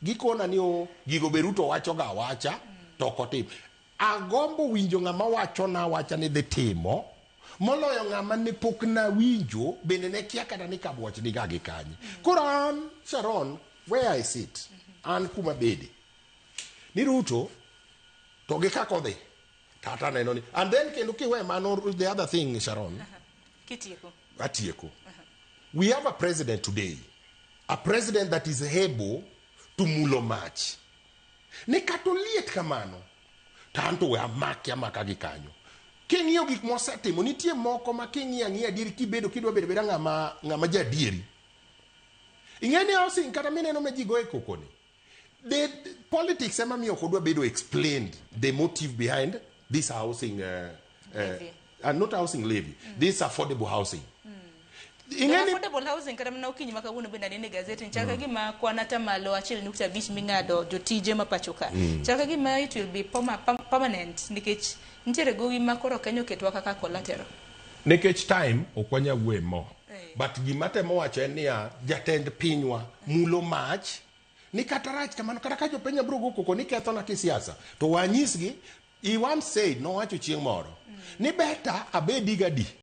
Gikona ni o gigo be Ruto wacho ga awacha to ok otim. Agombo winjo ng'ama wachona awacha ni dhi timo moloyo ng'ama ne pok nawinjo bende ne kia kata ni kabuoch niga gi kanye. Koro an Sharon, where I sit, an kuma bede ni Ruto to gi kaka odhi kata aneno ni, and then kendo kiwe mano, the other thing, Sharon, Kitieko. Atieko. We have a president today, a president that is able to mulo mach ni kata oliet kamano to an to we amaki amaka gi kanyo. King'iyo gik mosetimo, nitie moko ma king'iyo ang'iya adieri, kibedo kidwa bedo beda ng'ama jaadieri, ing'e ni housing kata mineno ma ji goye koko ni the politics ema miyo ok odwa bedo explained the motive behind this housing Levy. Not housing levy, this affordable housing. Ing'e ni affordable housing, kata mana okinyi ma kawuono bende anene e gazeti chal ka gima kwan 1.5% ming'ado jotije ma pacho ka chal ka gima it will be permanent nikech nitiere gowi ma koro Kenya oketwa kaka collateral. Nikech time ok wanyal wuoye mo, but gima temo wacho en niya, jatend pinywa mulo mach ni kata rach kamano, kata ka jopiny biro go koko ni kethona kisiasa, to wanyisgi. He once said, nowacho chieng' moro ni better abedi gadi.